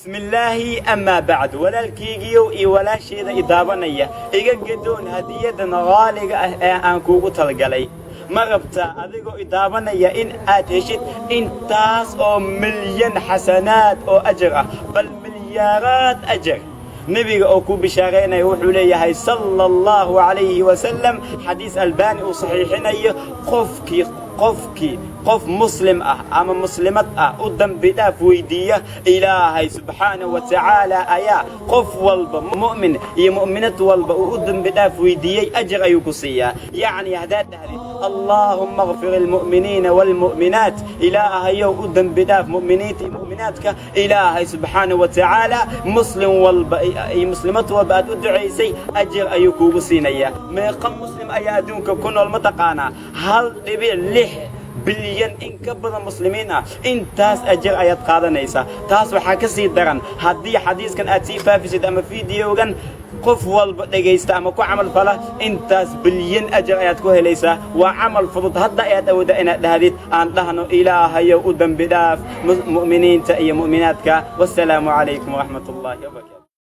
Bismillaahi, amaa bacd. Walaalkaygiyow iyo walaasheeda i daawanaya, iga gadoon hadiyadan qaaliga ah ee aan kuugu talagalay. Ma rabtaa, adigoo i daawanaya, in aad heshid intaas oo milyan xasanaad oo ajar ah, bal milyaaraad ajar? Nebiga oo ku bishaaraynaya wuxuu leeyahay, sala Allahu calayhi wasalam, xadiis Albaani uu saxiixinayo: Qofkii qof muslim ah ama muslimad ah u dambi dhaaf weydiiya, Ilaahay subxaanahu wa tacaala ayaa qof walba, mu'min iyo mu'minad walba uu u dembi dhaaf weydiiyey, ajar ayuu ku siiyaa. Yacni haddaad dhahdid "Allaahumma akfir almu'miniina waalmu'minaat", Ilaahayow u dembi dhaaf mu'miniinta iyo mu'minaadka, Ilaahay subxaanahu wa tacaala muslim walba iyo muslimad walba aad u ducaysay ajar ayuu kuugu siinayaa. Meeqa muslim ayaa adduunka ku nool, ma taqaanaa? 1.6 bilyan in ka badan muslimiin ah. Intaas ajar ayaad qaadanaysaa. Taas waxaa ka sii daran haddii xadiiskan aad sii faafisid ama fideogan qof walba dhegaysta ama ku camal fala, intaas bilyan ajar ayaad ku helaysaa. Waa camal fudud. Hadda ayaad awooddaa inaad dhahdid. Aan dhahno: "Ilaahayow u dembi dhaaf mu'miniinta iyo mu'minaadka." Wassalaamu calaykum waraxmat Ullaahi wabarakaatu.